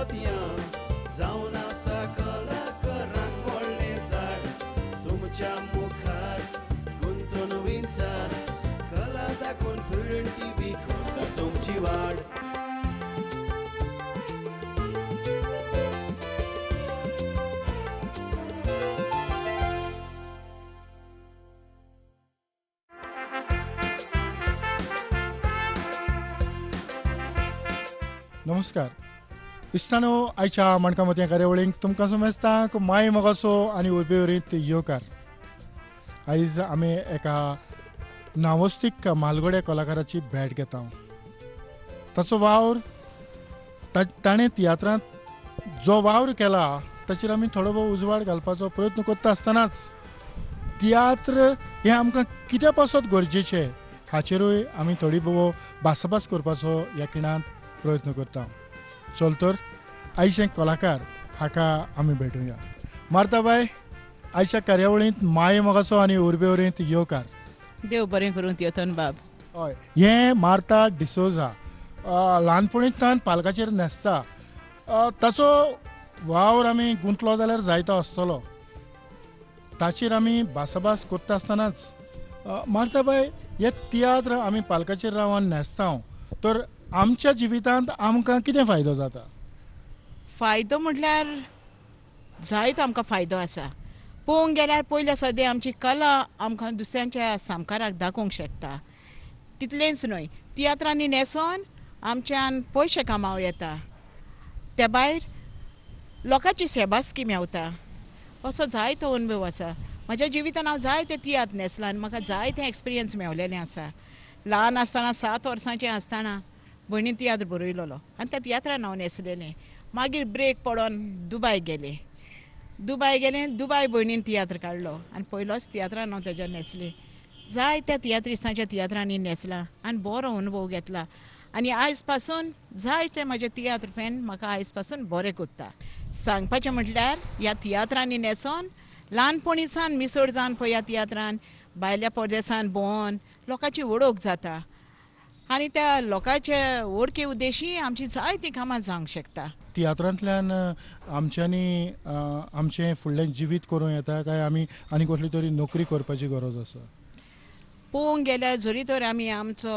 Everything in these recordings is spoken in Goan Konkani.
मोतयां जावन आसा कलाकारांक व्हडलें झाड तुमच्या मुखार गुंतून विंचार कला दाखोवन प्रुडंट टीव्ही करता तुमची वाड. नमस्कार इश्टानो, आयच्या माणकां मोतयां कार्यावळींक तुमकां समेस्तांक माय मोगाचो आनी उर्बेवरीत येवकार. आयज आमी एका नावस्तीक म्हालगड्या कलाकाराची भेट घेता. ताचो वावर, ताणें तियात्रांत जो वावर केला ताचेर आमी थोडो भोव उजवाड घालपाचो प्रयत्न करता आसतनाच तियात्र हें आमकां कित्या पासत गरजेचें हाचेरूय आमी थोडी भोव भासाभास करपाचो ह्या खिणांत प्रयत्न करता. चल तर आयचे कलाकार हाका आमी भेटुया. मार्ताबाय, आयच्या कार्यावळींत माये मोगाचो आनी उर्बेवरींत येवकार. देव बरें करूं तियोतन बाब. हय, हें मार्ता डिसोजा ल्हानपणींतल्यान पालकाचेर न्हेसता. ताचो वावर आमी गुंतलो जाल्यार जायतो आसतलो. ताचेर आमी भासाभास करता आसतनाच मार्ताबाय, हे तियात्र आमी पालकाचेर रावन न्हेसता तर आमच्या जिवितांत आमकां कितें फायदो जाता? फायदो म्हटल्यार जायतो आमकां फायदो आसा. पळोवंक गेल्यार पयल्या सद्या आमची कला आमकां दुसऱ्यांच्या सामकाराक दाखोवंक शकता. तितलेंच न्हय, तियात्रांनी न्हेसोन आमच्यान पयशे कामाव येता, त्या भायर लोकांची सेबासकी मेवता. असो जायतो अनुभव आसा म्हज्या जिवितान. हांव जायते तियात्र न्हेसलां आनी म्हाका जायते एक्सपिरियन्स मेवलेलें आसा. ल्हान आसतना, 7 वर्सांचें आसतना भयणीन तियात्र बरयलेलो आनी त्या तियात्रान हांव न्हेसलेलें. मागीर ब्रेक पडोन दुबाय गेलें. दुबाय गेलें, दुबाय भयणीन तियात्र काडलो आनी पयलोच तियात्रान हांव तेज्या न्हेसलें. जायत्या तियात्रिस्तांच्या तियात्रांनी न्हेसलां आनी बरो अनुभव घेतला. आनी आयज पासून जायते म्हजे तियात्र फॅन म्हाका आयज पासून बरें करता. सांगपाचें म्हटल्यार ह्या तियात्रांनी न्हेसोन ल्हानपणीसान मिसळ जावन पळय ह्या तियात्रान भायल्या परदेसान भोंवन लोकांची वळख जाता आनी त्या लोकांचे वळखी उद्देशी आमची जायतीं कामां जावंक शकता. तियात्रांतल्यान आमच्यांनी आमचें फुडलें जिवीत करूं येता काय आमी आनी कसली तरी नोकरी करपाची गरज आसा? पळोवंक गेल्यार जरी तर आमी आमचो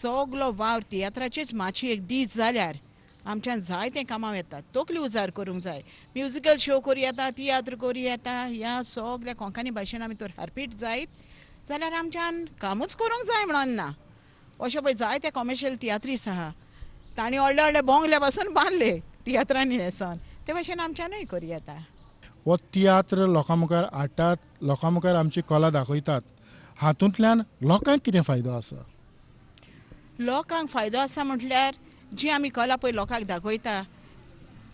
सगलो वावर तियात्राचेच मातशी एक दीस जाल्यार आमच्यान जायतें कामां येता. तकली उजार करूंक जाय. म्युजिकल शो करूं येता, तियात्र करूं येता. ह्या सगल्या कोंकणी भाशेन आमी तर हारपीट जायत जाल्यार आमच्यान कामूच करूंक जाय म्हणून ना. अशें पळय जायते कॉमर्शियल तियात्रीस आहा, तांणी व्हडले व्हडले बोंगले पासून बांदले तियात्रांनी न्हेसोन. ते भाशेन आमच्यानूय करूं येता. हो तियात्र लोकां मुखार हाडटात, लोकां मुखार आमची कला दाखयतात, हातूंतल्यान लोकांक कितें फायदो आसा? लोकांक फायदो आसा म्हटल्यार जी आमी कला पळय लोकांक दाखयता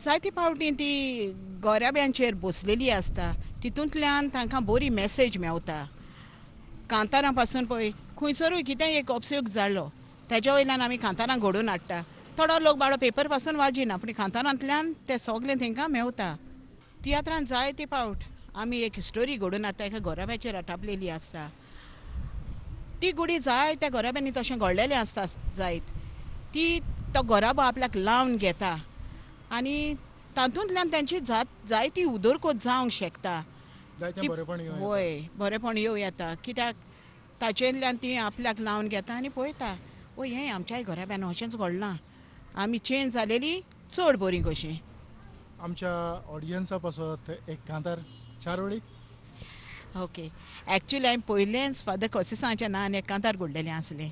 जायते फावटी ती गोराब्यांचेर बसलेली आसता, तितूंतल्यान तांकां बरी मॅसेज मेवता. कांतारां पासून पळय खंयसरूय कितेंय एक ऑब्सेक जालो तेज्या वयल्यान आमी कांतारां घडोवन हाडटा. थोडो लोक बाबडो पेपर पासून वाजिना, पूण कांतारांतल्यान तें सगलें तांकां मेवता. तियात्रान जायते फावट आमी एक स्टोरी घडोवन हाडटा, एका गोराब्याचेर आटापलेली आसता. ती गुडी जाय त्या गोराब्यांनी तशें घडलेलें आसता जायत, ती तो गोराबो आपल्याक लावन घेता आनी तातूंतल्यान तेंची जायती उदरगत जावंक शकता. हय, बरेंपण येवं येता कित्याक ताचेल्यान ती आपल्याक लावन घेता आनी पळयता, ओ हें आमच्याय घराब्यान अशेंच घडलां, आमी चेंज जालेली चड बरी कशी. आमच्या ऑडियन्सा पासत एक कांतार 4 वळी. ओके, एक्चुली हांवें पयलेंच फादर कोसिसांच्या नांवान एक कांतार घडलेलें आसलें.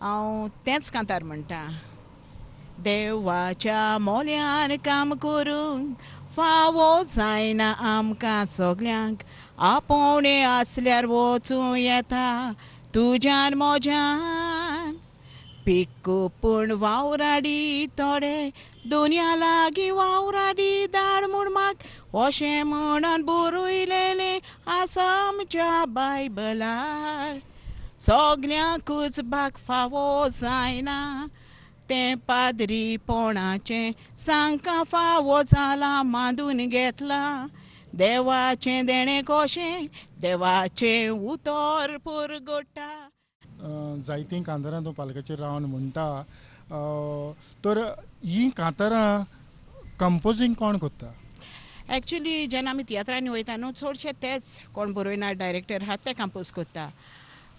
हांव तेंच कांतार म्हणटा. देवाच्या मोल्यान काम करूंक फावो जायना आमकां सगल्यांक, आपोवणें आसल्यार वचूं येता तुज्यान म्हज्यान. पिक्कू पूण वावराडी थोडे दुनिया लागीं वावराडी धाड म्हूण म्हाक अशें म्हणून बरयलेलें आसा आमच्या बायबलार. सगल्यांकूच भाग फावो जायना तें पाद्रीपणाचें सांकां फावो जालां मांदून घेतलां. देवाचें देणें कशें देवाचें उतर पुरगोटा. जायतीं कांतारां तूं पालकाचेर रावन म्हणटा, तर हीं कांतारां कंपोजींग कोण करता? एक्चुली जेन्ना आमी तियात्रांनी वयता न्हू चडशे तेच कोण बरोयना डायरेक्टर आहा ते कंपोज करता.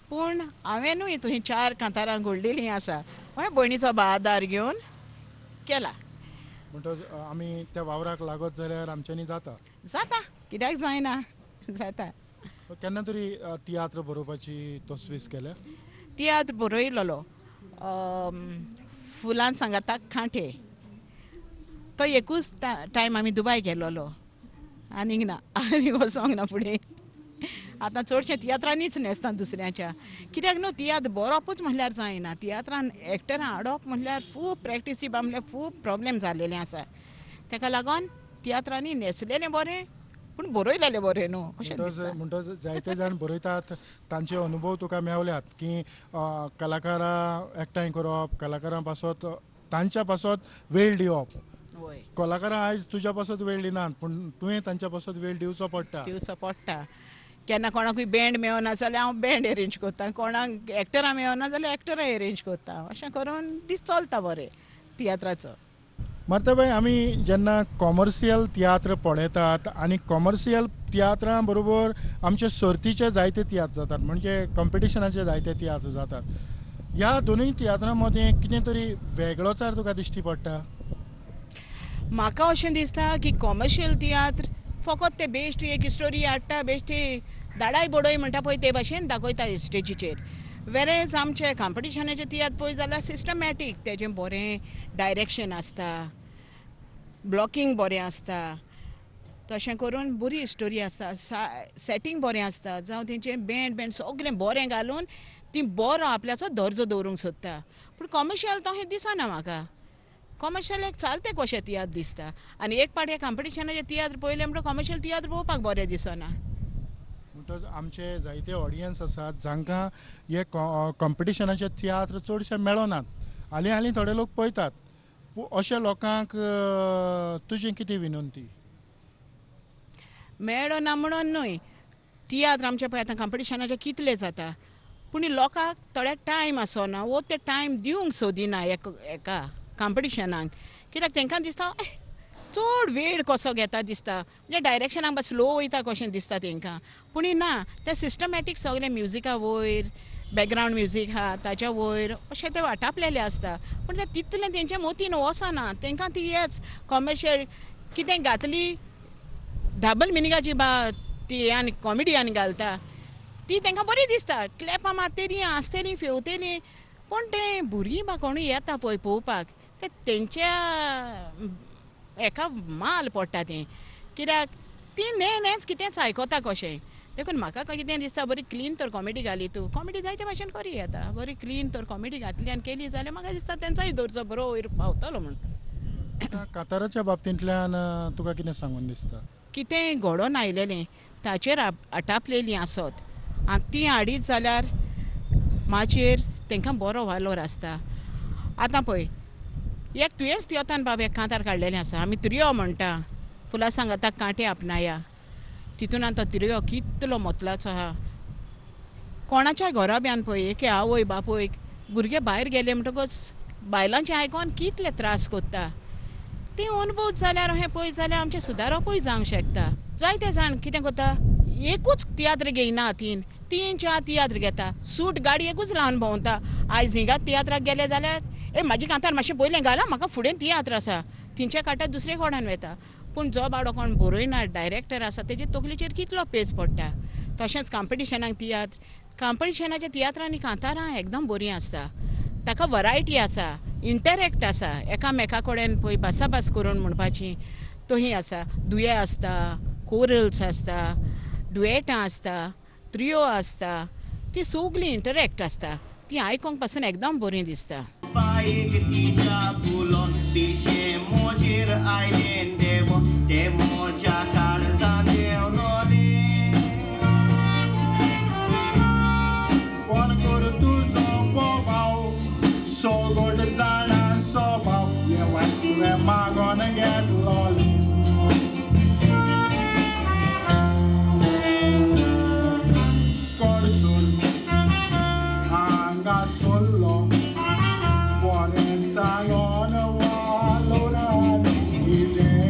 पूण हांवेनूय थंय 4 कांतारां घडलेलीं आसा, हांवें भयणीचो आदार घेवन केला. म्हणटच आमी त्या वावराक लागत जाल्यार आमच्यांनी जाता? जाता, कित्याक जायना, जाता. केन्ना तरी तियात्र बरोवपाची तस्वीस केल्या? तियात्र बरयलेलो फुलान सांगाताक कांटे, तो एकूच टायम आमी दुबाय गेलोलो, आनीक ना, आनीक वचोंक ना फुडें. आतां चडशें तियात्रांनीच न्हेसता दुसऱ्यांच्या, कित्याक न्हू तियात्र बरोवपूच म्हणल्यार जायना, तियात्रान एक्टरां हाडप म्हणल्यार खूब प्रॅक्टीस म्हणल्यार खूब प्रॉब्लेम जाल्लेलें आसा. तेका लागून तियात्रांनी न्हेसलेलें बरें पूण बरयलेलें बरें न्हू अशें दिसता. म्हणटच जायते जाण बरयतात, तांचे अनुभव तुका मेवल्यात की कलाकारां एकठांय करप, कलाकारां पासत तांच्या पासत वेळ दिवप. वय, कलाकारां आयज तुज्या पासत वेळ दिनात पूण तुवें तांच्या पासत वेळ दिवचो पडटा. दिवचो पडटा. केन्ना कोणाकूय बँड मेळना जाल्यार हांव बँड एरेंज करता, कोणाक एक्टरां मेळना जाल्यार एक्टरां एरेंज करता, अशें करून दीस चलता बरें तियात्राचो. मार्ताबाय, आमी जेन्ना कॉमर्शियल तियात्र पळयतात आनी कॉमर्शियल तियात्रां बरोबर आमचे सर्तीचे जायते तियात्र जातात, म्हणजे कॉम्पिटिशनाचे जायते तियात्र जातात, ह्या दोनूय तियात्रां मदीं कितें तरी वेगळोचार तुका दिश्टी पडटा? म्हाका अशें दिसता की कॉमर्शियल तियात्र फकत ते बेश्ट एक स्टोरी हाडटा, बेश्टी दाडाय बडय म्हणटा पळय ते भाशेन दाखयता स्टेजीचेर. वेरेज आमचे कॉम्पिटिशनाचे तियात्र पळय जाल्यार सिस्टमॅटीक, तेजें बरें डायरेक्शन आसता, ब्लॉकींग बरें आसता, तशें करून बरी स्टोरी आसता, सेटींग बरें आसता, जावं तेंचें बँड बँड सगळें बरें घालून ती बरो आपल्याचो दर्जो दवरूंक सोदता. पूण कॉमर्शियल तशें दिसना म्हाका, कॉमर्शियल एक चालते कशें तियात्र दिसता. आनी एक पाट हे कॉम्पिटिशनाचे तियात्र पळयले म्हणटकच कॉमर्शियल तियात्र पळोवपाक बरें दिसना. म्हणटच आमचे जायते ऑडियन्स आसात जांकां हे कॉम्पिटिशनाचे तियात्र चडशे मेळनात, हालीं हालीं थोडे लोक पळयतात, अशे लोकांक तुजी कितें विनंती? मेळना म्हणून न्हय, तियात्र आमचे पळय आतां कॉम्पिटिशनाचे कितले जाता, पूण लोकांक थोडे टायम आसना वो ते टायम दिवंक सोदिना एका कॉम्पिटिशनाक, कित्याक तांकां दिसता चड वेळ कसो घेता दिसता, म्हणजे डायरेक्शनाक स्लो वयता कशें दिसता तांकां. पूण ना, ते सिस्टमॅटीक सगळें म्युजिका वयर, बॅकग्रावंड म्युजीक आहा ताच्या वयर अशें ते वाटापलेले आसता. पूण ते तितलें तेंच्या मतीन वचना, तांकां ती हेच कॉमर्शियल कितें घातली डबल मिनिंगाची बा ती आनी कॉमेडी आनी घालता ती तांकां बरी दिसता, क्लॅपां मारतलीं, हांसतलीं, फेवतलीं. पूण तें भुरगीं बा कोणूय येता पळय पळोवपाक ते तेंच्या एका माल पडटा तें, कित्याक ती न्हें न्हेंच कितेंच आयकता कशें. देखून म्हाका कितें दिसता बरी क्लीन तर कॉमेडी घाली तूं, कॉमेडी जायते भाशेन करी येता, बरी क्लीन तर कॉमेडी घातली आनी केली जाल्यार म्हाका दिसता तेंचोय दर्जो बरो वयर पावतलो म्हूण. काताराच्या बाबतींतल्यान तुका कितें सांगून दिसता? कितेंय घडोवन आयलेलें ताचेर आटापलेलीं आसत आनी ती हाडीत जाल्यार माचयेर तांकां बरो वालोर आसता. आतां पळय एक तुवेंच तियोतान बाब एक कांतार काडलेलें आसा, आमी त्रियो म्हणटा, फुलां सांगाता कांटे आपणाया, तितून आनी तो त्रियो कितलो मोतलाचो आहा. कोणाच्या घराब्यान पळय एके आवय बापूयक भुरगे भायर गेले म्हणटकच बायलांचें आयकोन कितले त्रास कोत्ता, ते अनुभव जाल्यार अशें पळय जाल्यार आमचें सुदारपूय जावंक शकता. जायते जाण कितें करता, एकूच तियात्र घेयना, तीन चार तियात्र घेता, सूट गाडी एकूच लावन भोंवता. आयज हिंगा तियात्राक गेले जाल्यार ए म्हाजी कांतार मातशें पयलें घाला, म्हाका फुडें तियात्र आसा, थिंच्या कांठार दुसरे कोणान वता. पूण जो बाबडो कोण बरोयना डायरेक्टर आसा तेजे तकलेचेर कितलो पेज पडटा. तशेंच कॉम्पिटिशनाक तियात्र, कॉम्पिटिशनाच्या तियात्रांनी कांतारां एकदम बरीं आसता, ताका वरायटी आसा, इंटरेक्ट आसा, एकामेका कडेन पळय भासाभास करून म्हणपाची तही आसा. दुये आसता, कोरल्स आसता, डुएटां आसता, त्रियो आसता, ती सगळीं इंटरेक्ट आसता, ती आयकोंक पासून एकदम बरीं दिसता. बायक तिच्या फुलोन पिशें मोजेर आयलें देव ते मोज्या काळजान देंवलोलें. कोण कर तुजो भाव सोगोट जाणा स्वभाव तुवें मागोन घेतलोलें. कडसून हांगा सोल्लो बरें सांगोन वालोरान कितें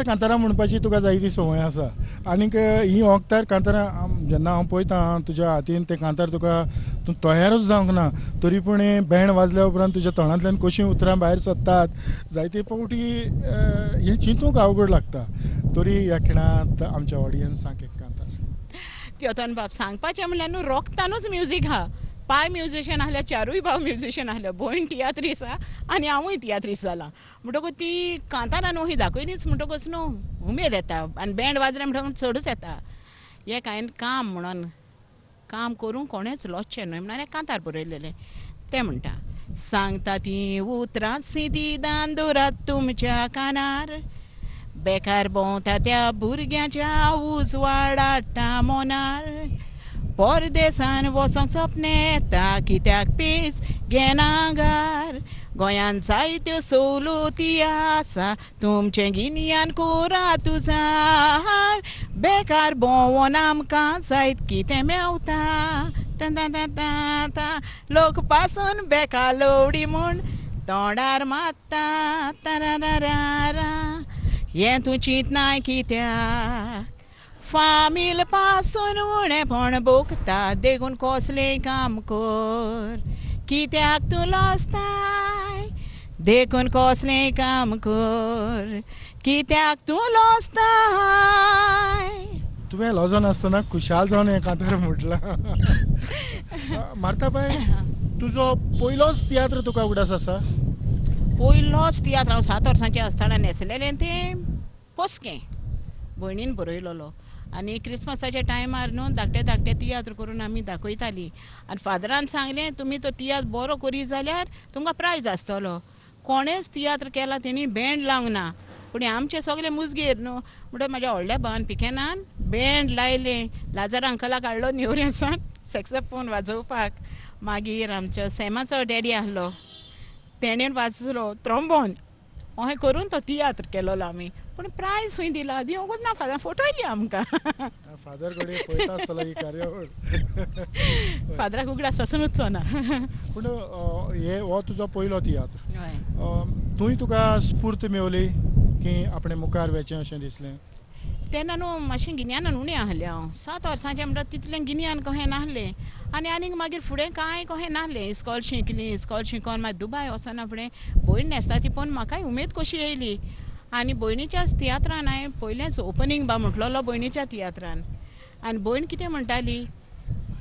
ऑक्तार कांतारां म्हणपाची तुका जायती संवय आसा आनीक ही ऑक्तार कांतारां जेन्ना हांव पळयता तुज्या हातीन ते कांतार तुका तूं तयारूच जावंक ना तरी पूण बँड वाजल्या उपरांत तुज्या तोंडांतल्यान कशीं उतरां भायर सरतात जायते फावटी हें चिंतूंक अवघड लागता. तरी ह्या खिणांत आमच्या ऑडियन्साक एक कांतार. तेतन बाब सांगपाचें म्हणल्यार न्हू रोगतानूच म्युजीक आहा. पाय म्युजिशियन आहल्या, चारूय भाव म्युजिशियन आहले, भयण तियात्रीस आहा आनी हांवूय तियात्रीस जालां. म्हणटकूच ती कांतारां न्हू ही दाखयलीच म्हणटकूच न्हू उमेद येता आनी बँड वाजलें म्हणटकूच चडूच येता. एक हांवें काम म्हणून काम करूंक कोणेंच लोचचें न्हय म्हणून एक कांतार बरयलेलें तें म्हणटा. सांगता तीं उतरां सिंतीदान दवरात तुमच्या कानार, बेकार भोंवता त्या भुरग्यांच्या उजवाड हाडटा मोनार, परदेसान वचोंक सपन येता कित्याक पीस घेनागार, गोंयान जायत्यो सवलती आसा तुमचें गिन्यान कोरा तुजार, बेकार भोंवोन आमकां जायत कितें मेवता, ता लोक पासून बेकार लोडी म्हूण तोंडार मारता, तारा हें तूं चिंतनाय कित्याक, फामील पासून उणेपण भोगता देखून कसलें काम कर, कित्याक तूं लजताय देखून कसलें काम कर, कित्याक तूं लजताय. तुवें लजोन आसतना खुशाल जावन हें कांतार म्हटलां. मार्था बाय, तुजो पयलोच तियात्र तुका उगडास आसा? पयलोच तियात्र हांव 7 वर्सांचें आसतना न्हेसलेलें तें पोसकें भयणीन बरयलेलो आनी क्रिसमसाच्या टायमार न्हू धाकटे धाकटे तियात्र करून आमी दाखयतालीं. आनी फादरान सांगलें तुमी तो तियात्र बरो करीत जाल्यार तुमकां प्रायज आसतलो. कोणेंच तियात्र केला तेणी बँड लावंक ना, पूण आमचे सगळे मुजगेर न्हू म्हणटकच म्हाज्या व्हडल्या भावान पिकेनान बँड लायलें, लाजर अंकलाक हाडलो नेवऱ्यासान सॅक्सोफोन वाजोवपाक. मागीर आमचो सॅमाचो डॅडी आहलो तेणेन वाजलो त्रोम्बोन, अशें करून तो तियात्र केलोलो आमी. पूण प्रायज खंय दिला दिवंकूच ना, फादरान फटयली आमकां. फादर कडेन पळयता आसतलो ही कार्यावळ, फादराक उगडास पासून उच्चो ना. पूण हे हो तुजो पयलो तियात्र, थंय तुका स्फूर्त मेवली की आपणें मुखार वचचें अशें दिसलें? तेन्ना न्हू मातशें गिन्यानान उणें आहलें हांव, 7 वर्सांचें म्हणटा तितलें गिन्यान कहें नासलें आनी आनीक मागीर फुडें कांय कहें नासलें. इस्कॉल शिकली, इस्कॉल शिकोन मागीर दुबाय वचना फुडें भयण न्हेसता ती पळोवन म्हाकाय उमेद कशी येयली आनी भयणीच्याच तियात्रान हांवें पयलेंच ओपनींग बा म्हटलेलो भयणीच्या तियात्रान. आनी भयण कितें म्हणटाली,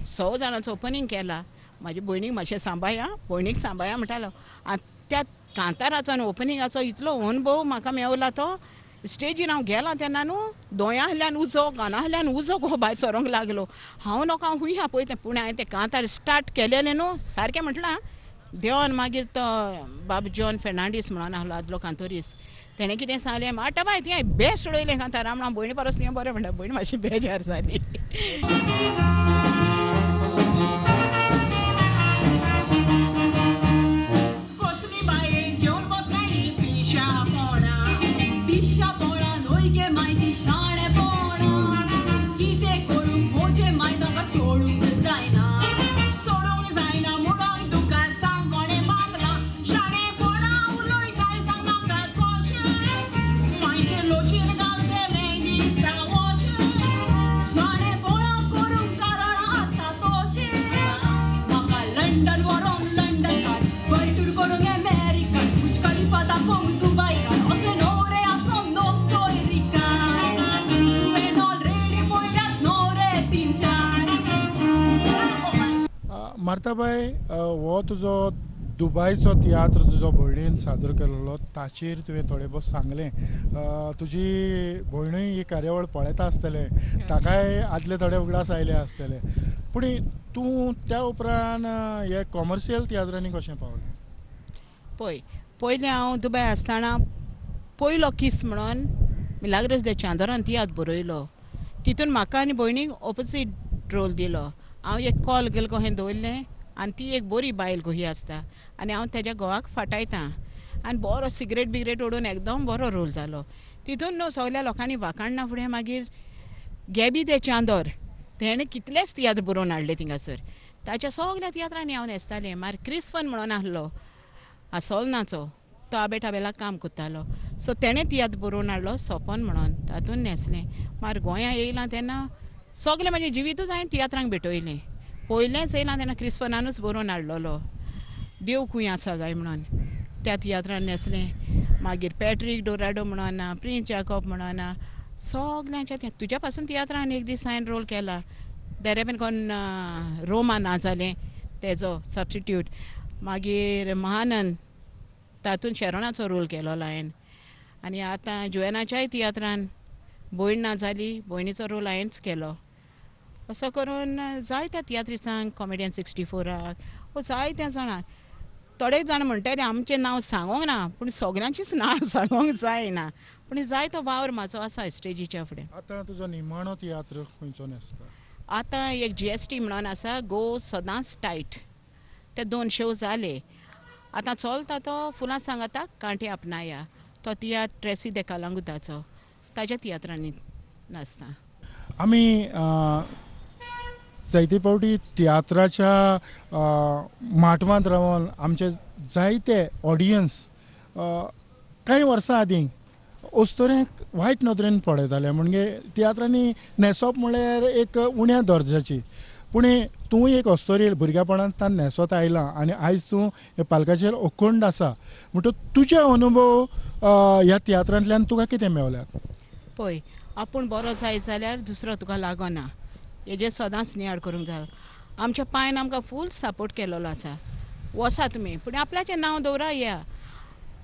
100 जाणांचो ओपनींग केला, म्हाजे भयणीक मातशें सांबाळया, भयणीक सांबाळया म्हणटालो. आनी त्या कांताराचो आनी ओपनिंगाचो इतलो अनुभव म्हाका मेवला, तो स्टेजीर हांव गेलां तेन्ना न्हू दोंयांतल्यान उजो कानांतल्यान उजो गो भायर सरोंक लागलो. हांव नोका हुंय हा पळय तें, पूण हांवें तें कांतार स्टार्ट केलेलें न्हू सारकें म्हटलां देवान. मागीर तो बाब जॉन फेर्नांडीस म्हणून आहलो आदलो कांतोरीस, तेणें कितें सांगलें, माटा बाय तुवें बेस्ट उडयलें कांतार, म्हणून भयणी परस तुवें बरें म्हणटा. भयण मातशी बेजार जाली. मार्ताबाय, हो तुजो दुबायचो तियात्र तुजो भयणीन सादर केल्लो ताचेर तुवें थोडें भोव सांगलें. तुजी भयणूय ही कार्यावळ पळयता आसतलें, ताकाय आदले थोडे उगडास आयले आसतले. पूण तूं त्या उपरांत हे कॉमर्शियल तियात्रांनी कशें पावलें? पळय, पयलें हांव दुबाय आसतना पयलो किस म्हणून मिलाग्रोस दे चांदोरान तियात्र बरयलो. तितून म्हाका आनी भयणीक ऑपोजीट रोल दिलो. हांव एक कॉल गेल कहें दवरलें आनी ती एक बरी बायल कही आसता आनी हांव तेज्या घोवाक फाटायता आनी बरो सिगरेट बिगरेट ओडून एकदम बरो रोल जालो. तितून न्हू सगल्या लोकांनी वाखाणना फुडें मागीर गॅबी दे चांदोर तेणें कितलेच तियात्र बरोवन हाडले थिंगासर. ताच्या सगल्या तियात्रांनी हांव न्हेसतालें. मागीर क्रिस्पन म्हणून आहलो आसोलनाचो, तो आबे टाबेलाक काम करतालो. सो तेणें तियात्र बरोवन हाडलो सोपन म्हणून, तातूंत न्हेसलें. मागीर गोंया येयलां तेन्ना सगळें म्हाजें जिवितूच हांवें तियात्रांक भेटयलें. पयलेंच येयलां तेन्ना क्रिस्पनानूच बरोवन हाडलेलो देव खूंय आसा काय म्हणून, त्या तियात्रान न्हेसलें. मागीर पॅट्रीक डोराडो म्हणून ना, प्रिन्स जाकॉब म्हणून ना, सगल्यांच्या तुज्या पासून तियात्रान एक दीस हांवें रोल केला. देरेपेन कोण रोमा ना जालें तेजो सबस्टिट्यूट. मागीर महानंद तातूंत शेरोणाचो रोल केलोलो हांवें. आनी आतां जुवेनाच्याय तियात्रान भयण ना जाली, भयणीचो रोल हांवेंच केलो. असो करून जायत्या तियात्रिसांक, कॉमेडियन 64आक वो जायत्या जाणांक, थोडे जाण म्हणटाले आमचें नांव सांगोंक ना, पूण सगल्यांचीच नांव सांगोंक जायना, पूण जायतो वावर म्हाजो आसा स्टेजीच्या फुडें. आतां तुजो निमाणो तियात्र खंयचो न्हेसता? आतां एक GST म्हणून आसा, गो सदांच टायट, ते 2 शो जाले. आतां चलता तो फुलां सांगाता कांटे आपणाया, तो तियात्र ट्रेसी दे कालांगुताचो, ताज्या तियात्रांनी नाचता. आमी जायते फावटी तियात्राच्या माटवांत रावन आमचे जायते ऑडियन्स कांय वर्सां आदीं अस्तुऱ्यांक वायट नदरेन पळयताले, म्हणजे तियात्रांनी न्हेसप म्हळ्यार एक उण्या दर्जाची. पूण तूं एक अस्तुरी भुरग्यापणांत न्हेसत आयला आनी आयज तूं ह्या पालकाचेर अखंड आसा, म्हणटकच तुजे अनुभव ह्या तियात्रांतल्यान तुका कितें मेवल्यात? पळय, आपूण बरो जाय जाल्यार दुसरो तुका लागना, हेजेर सदांच नियाळ करूंक जाय. आमच्या पायन आमकां फूल सपोर्ट केलेलो आसा, वसा तुमी पूण आपल्याचें नांव दवरा या.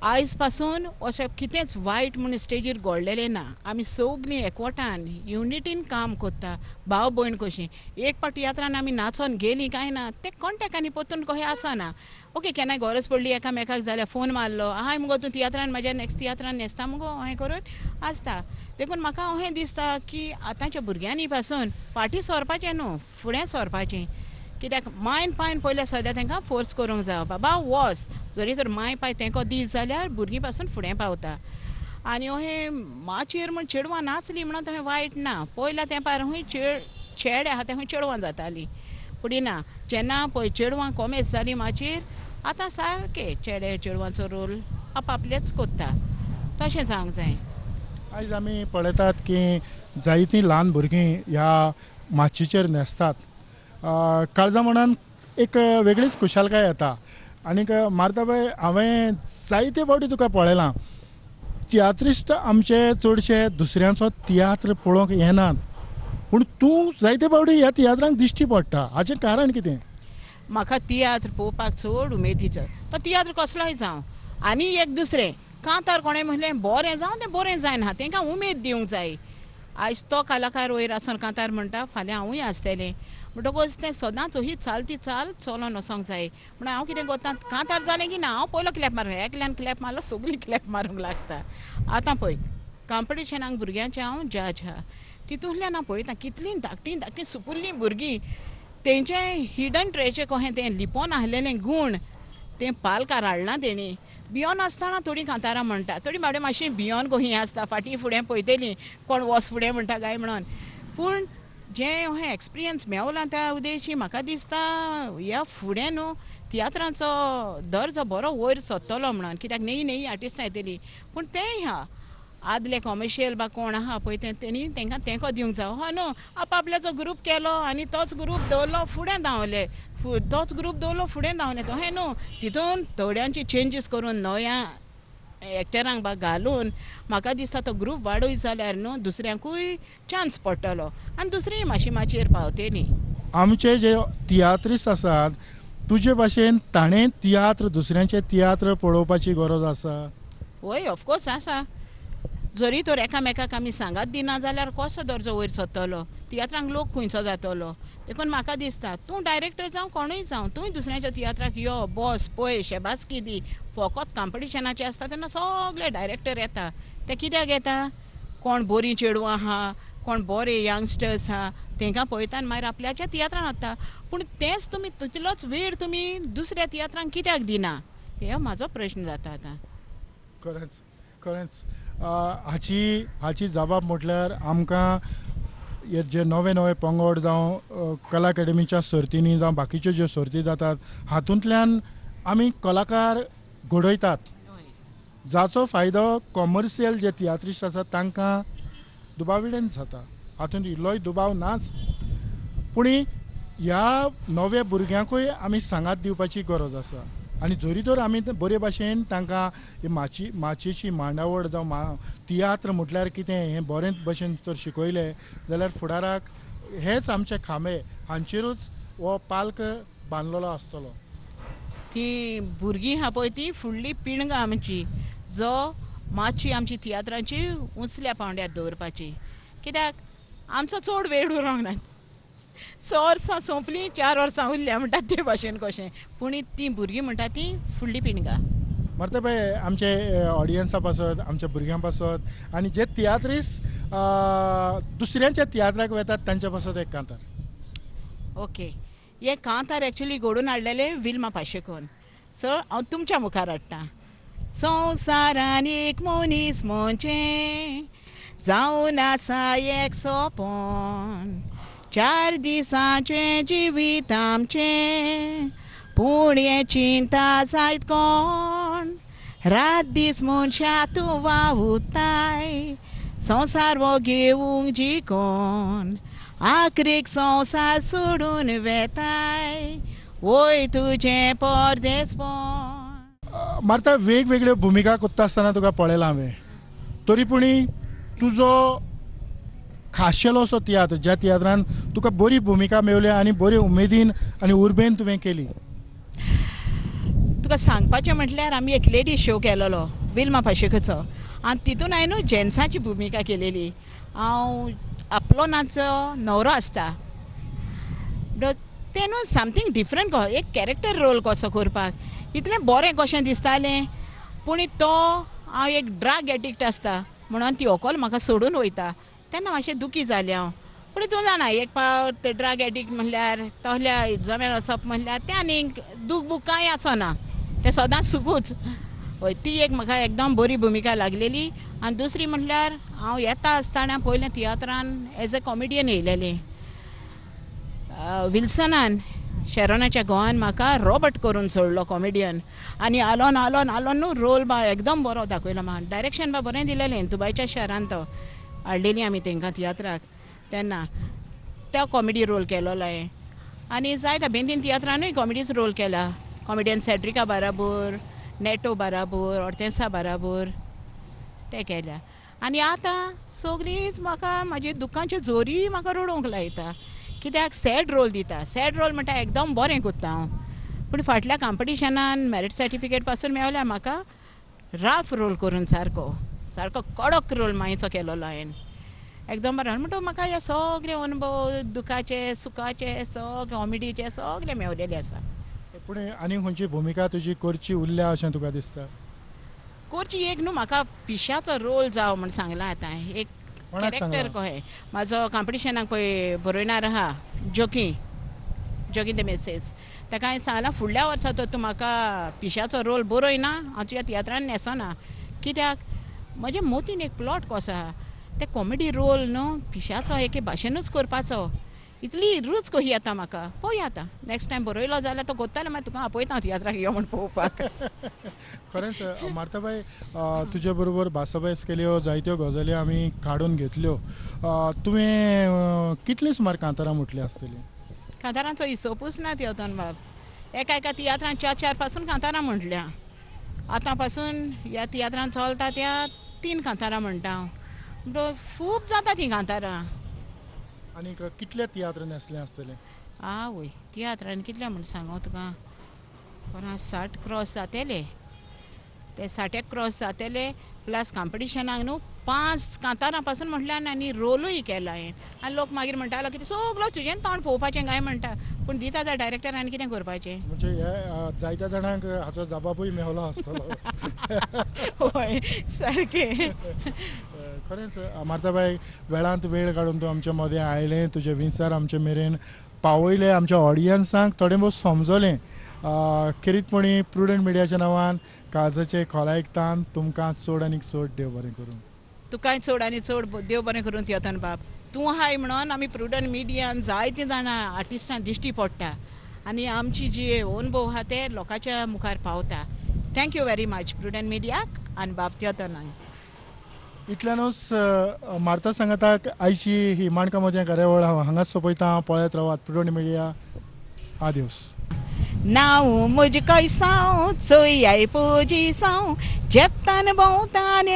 आयज पासून अशें कितेंच वायट म्हूण स्टेजीर घडलेलें ना. आमी सगलीं एकवटान युनिटीन काम करता, भाव भयण कशीं. एक फावट तियात्रान आमी नाचोन गेलीं कांय ना, तें कॉन्टेक्टांनी परतून कशें आसना. ओके, केन्नाय गरज पडली एकामेकाक जाल्यार फोन मारलो, हाय मुगो तूं तियात्रान म्हाज्या नेक्स्ट तियात्रान न्हेसता मुगो, अशें करून आसता. देखून म्हाका अशें दिसता की आतांच्या भुरग्यांनी पासून फाटीं सरपाचें न्हू, फुडें सरपाचें. कित्याक मायन पायन पयलें सद्या तांकां फोर्स करूंक जाय, बाबा वच, जरी तर माय पाय तेंको दीस जाल्यार भुरगीं पासून फुडें पावता. आनी अहें माचयेर म्हण चेडवां नाचलीं म्हणून तशें वायट ना, पयल्या तेंपार खंय चेडे आहा तें खंय चेडवां जातालीं, पूण ना जेन्ना पळय चेडवां कोमेस जालीं माचयेर, आतां सारकें चेडे चेडवांचो रोल आपापलेच कोत्ता, तशें जावंक जाय. आयज आमी पळयतात की जायतीं ल्हान भुरगीं ह्या माचयेचेर न्हेसतात, काळजा मनान एक वेगळीच खुशालकाय येता. आनीक मार्ताबाय, हांवें जायते फावटी तुका पळयलां, तियात्रिस्ट आमचे चडशे दुसऱ्यांचो तियात्र पळोवंक येनात, पूण तूं जायते फावटी ह्या तियात्रांक दिश्टी पडटा, हाचें कारण कितें? म्हाका तियात्र पळोवपाक चड उमेदीचो, तो तियात्र कसलोय जावं. आनी एक दुसरें कांतार कोणें म्हणलें बरें जावं तें बरें जायना, तांकां उमेद दिवंक जाय. आयज तो कलाकार वयर आसून कांतार म्हणटा, फाल्यां हांवूय आसतलें, म्हणटकूच तें सदांच ही चालती चाल चलोन वचोंक जाय. म्हणून हांव कितें करता, कांतार जालें की ना हांव पयलो क्लॅप मारूंक, एकल्यान क्लॅप मारलो सगळीं क्लॅप मारूंक लागता. आतां पळय कॉम्पिटिशनाक भुरग्यांचें हांव जज आहा, तितूंतल्यान हांव पळयता कितलीं धाकटीं धाकटीं सुपुल्लीं भुरगीं, तेंचें हिडन ट्रेचें कशें तें लिपोन आसलेलें गूण तें पालकार हाडलां तेणी. भियोन आसतना थोडीं कांतारां म्हणटा, थोडीं बाबडे मातशीं भियोन कहीं आसता, फाटीं फुडें पळयतलीं कोण वच फुडें म्हणटा काय म्हणून. पूण जें हें एक्सपिरियन्स मेवलां त्या उद्देशी म्हाका दिसता ह्या फुडें न्हू तियात्रांचो दर्जो बरो वयर सरतलो म्हणून, कित्याक नवी नवी आर्टिस्टां येतलीं. पूण तेंय आहा आदले कॉमर्शियल बा कोण आहा पळय तें तेणी तांकां तेंको दिवंक जावो. हय न्हू, आपआपल्याचो ग्रूप केलो आनी तोच ग्रूप दवरलो फुडें धांवले, तोच ग्रूप दवरलो फुडें धांवले, तशें न्हू. तितून थोड्यांची चेंजीस करून नव्या एक्टरांक बा घालून म्हाका दिसता तो ग्रूप वाडयत जाल्यार न्हू दुसऱ्यांकूय चान्स पडटलो आनी दुसरीय मातशी माचयेर पावतली. आमचे जे तियात्रिस्ट आसात तुजे भाशेन ताणें तियात्र दुसऱ्यांचे तियात्र पळोवपाची गरज आसा? हय, ऑफकोर्स आसा. जरी तर एकामेकाक आमी सांगात दिना जाल्यार कसो दर्जो वयर सरतलो, तियात्रांक लोक खंयचो जातलो. देखून म्हाका दिसता तूं डायरेक्टर जावं कोणूय जावं, तूंय दुसऱ्यांच्या तियात्राक यो, बस, पळय, शेबासकी दी. फकत कॉम्पिटिशनाचें आसता तेन्ना सगळे डायरेक्टर येता, ते कित्याक येता, कोण बरीं चेडवां आहा, कोण बरे यंगस्टर्स आहा, तांकां पळयता आनी मागीर आपल्याच्या तियात्रान वता. पूण तेंच तुमी तितलोच वेळ तुमी दुसऱ्या तियात्रांक कित्याक दिना, हे म्हाजो प्रश्न जाता आतां. खरेंच खरेंच हाची हाची जबाब म्हटल्यार आमकां हे जे नवे नवे पंगड जावं कला अकादमीच्या सर्तींनी जावं बाकीच्यो ज्यो सर्ती जातात हातूंतल्यान आमी कलाकार घडयतात. जाचो फायदो कॉमर्शियल जे तियात्रिस्ट आसा तांकां दुबाविडेन जाता, हातूंत इल्लोय दुबाव नाच. पूण ह्या नव्या भुरग्यांकूय आमी सांगात दिवपाची गरज आसा आनी जरी तर आमी बरे भाशेन तांकां माची माचयेची मांडावळ जावं तियात्र म्हटल्यार कितें हें बरे भशेन जर शिकयलें जाल्यार फुडाराक हेच आमचे खांबे हांचेरूच हो पाल्क बांदलेलो आसतलो. ती भुरगीं आहा पळय ती फुडली पिणगां आमची, जो माची आमची तियात्रांची उंचल्या पांवड्यार दवरपाची. कित्याक आमचो चड वेळ उरोंक ना, 6 वर्सां सोंपलीं, 4 वर्सां उरल्या म्हणटा ते भाशेन कशें, पूण तीं भुरगीं म्हणटा तीं फुडली पिणगां. मार्ता बाय, आमचे ऑडियन्सा पासत, आमच्या भुरग्यां पासत आनी जे तियात्रिस्ट दुसऱ्यांच्या तियात्राक वेतात तांच्या पासत एक कांतार. ओके, हे कांतार एक्चुली घडोवन हाडलेले विल्मा पाशेकोन, सो हांव तुमच्या मुखार हाडटा. संवसारान एक मनीस म्हणचें जावन आसा एक सोंपण, 4 दिसांचें जिवीत आमचें, पूण हें चिंता जायत कोण, रात दीस मनशा तूं वावुरताय, संवसार हो घेवंक जिकोन, आखरीक संवसार सोडून वेताय, वय तुजें परदेसपण. मार्ता, वेगवेगळ्यो भुमिका करता आसतना तुका पळयलां हांवें, तरी पूण तुजो खाशेलो असो तियात्र ज्या तियात्रान तुका बरी भुमिका मेवली आनी बरी उमेदीन आनी उर्बेन तुवें केली. तुका सांगपाचें म्हटल्यार आमी एक लेडीज शो केलेलो विल्मा पाशेकोचो आनी तितून हांवें न्हू जेंट्साची भुमिका केलेली. हांव आपलो नाचो न्हवरो आसता, तें न्हू समथींग डिफरंट एक कॅरेक्टर रोल कसो करपाक इतलें बरें कशें दिसतालें. पूण तो हांव एक ड्रग एडिक्ट आसता म्हणून ती व्हंकल म्हाका सोडून वयता तेन्ना मातशें दुखी जालें हांव. पूण तूं जाणा एक पावट ते ड्रग एडिक्ट म्हणल्यार तसल्या जमेर वचप म्हणल्यार तें आनीक दूख बूख कांय आसना, तें सदांच सुकूच. हय, ती एक म्हाका एकदम बरी भुमिका लागलेली. आनी दुसरी म्हणल्यार हांव येता आसतना पयलें तियात्रान एज अ कॉमेडियन येयलेलें. विल्सनान शेरोनाच्या घोवान म्हाका रॉबर्ट करून सोडलो कॉमेडियन, आनी आलोन आलोन आलोन न्हू रोल बा एकदम बरो दाखयलो म्हाका, डायरेक्शन बा बरें दिलेलें. दुबायच्या शहरान तो हाडलेली आमी तेंकां तियात्राक, तेन्ना तो कॉमेडी रोल केलोलो हांवें. आनी जायत्या बेंतीन तियात्रानूय कॉमेडीच रोल केला, कॉमेडियन सॅड्रिका बाराबोर, नेटो बाराबोर, ऑर्तेन्सा बाराबोर ते केल्या. आनी आतां सगळींच म्हाका म्हाजी दुख्खाच्यो जोरी म्हाका रडोवंक लायता, कित्याक सॅड रोल दिता. सॅड रोल म्हणटा एकदम बरें करता हांव, पूण फाटल्या कॉम्पिटिशनान मॅरीट सर्टिफिकेट पासून मेवल्या म्हाका राफ रोल करून सारको सारको कडक रोल मायचो केलोलो हांवें एकदम बरो. म्हणटकच म्हाका हे सगळे अनुभव दुखाचे सुखाचे सगळे कॉमेडीचे सगळे मेवलेले आसा. पूण आनी खंयची भुमिका तुजी करची उरल्या अशें तुका दिसता? करची एक न्हू म्हाका पिश्याचो रोल जावं म्हण सांगलां आतां एक कॅरेक्टर कहें म्हाजो कॉम्पिटिशनाक पळय बरयणार आहा जोकी जोकी the message, ताका हांवें सांगलां फुडल्या वर्सा तर तूं म्हाका पिश्याचो रोल बरयना हांव तुज्या तियात्रान न्हेसना, कित्याक म्हज्या मोतीन एक प्लॉट कसो आहा ते कॉमेडी रोल न्हू पिश्याचो एके भाशेनूच करपाचो, इतली रूच कशी येता म्हाका. पळोवया आतां नेक्स्ट टायम बरयलो जाल्यार तो कोत्तालो, मागीर तुका आपयता तियात्राक यो म्हण पळोवपाक. खरेंच मार्ताबाय, तुजे बरोबर भासाभास केल्यो, जायत्यो गजाली आमी काडून घेतल्यो. तुवें कितलीं सुमार कांतारां म्हटलीं आसतलीं? कांतारांचो हिसोबूच ना तियोतन बाब, एका एका तियात्रान 4 4 पासून कांतारां म्हटल्या. आतां पासून ह्या तियात्रान चलता त्या 3 कांतारां म्हणटा हांव, म्हणटकच खूब जाता तीं कांतारां. आनी कितले तियात्र न्हेसले आसतले? आवय, तियात्रान कितले म्हण सांगो तुका, 50-60 क्रॉस जातले, ते 60 क्रॉस जातले. प्लस कॉम्पिटिशनाक न्हू 5 कांतारां पासून म्हटल्यार आनी रोलूय केला हांवें. आनी लोक मागीर म्हणटालो कितें सगलो तुजें तोंड पळोवपाचें काय म्हणटा, पूण दिता जाल्यार डायरेक्टरान कितें करपाचें. म्हणजे हे जायत्या जाणांक हाचो जबाबूय मेवलो आसतलो. हय सारकें. खरेंच मार्ताबाय, वेळांत वेळ काडून तूं आमच्या मदें आयलें, तुजे विचार आमचे मेरेन पावयले, आमच्या ऑडियन्सांक थोडें भोव समजलें. खेरीतपणी प्रुडंट मिडियाच्या नांवान काळजाचे खोलायकतान तुमकां चड आनी चड देव बरें करूं. तुकाय चड आनी चड देव बरें करूं तियोतन बाब. तूं आहाय म्हणून आमी प्रुडंट मिडियान जायतीं जाणां आर्टिस्टां दिश्टी पडटा आनी आमची जी अनुभव आहा ते लोकांच्या मुखार पावता. Thank you very much prudent मिडियाक. आनी बाब तेतोनाय. इतल्यानूच मार्ता सांगाताक आयची ही माणकां मोतयां कार्यावळ हांव हांगाच सोंपयता. पळयत रावात प्रिडोणी मिडिया. आदिवस. नांव म्हजें कैसांव चोयाय पोजिसांव जेत्तान भोंवतान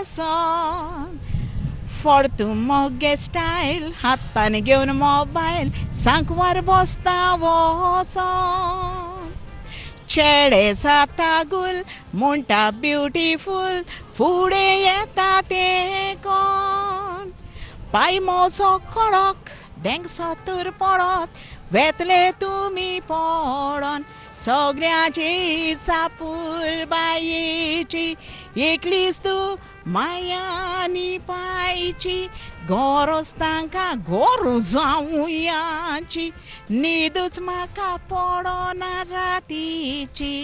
सॉन फॉर्तू मोगे स्टायल हातान घेवन मोबायल सांकवार बसता वोसोन चेडे जाता गुल म्हणटा ब्युटिफूल फुडें येता तें कोण पाय मोजो कडक देंगसो तर पडत वेतले तुमी पडोन सगळ्याची चापूर बायेची एकलीच तूं मायानी पायची गरज तांकां गोरू जावयाची न्हिदूच म्हाका पडना रातीची.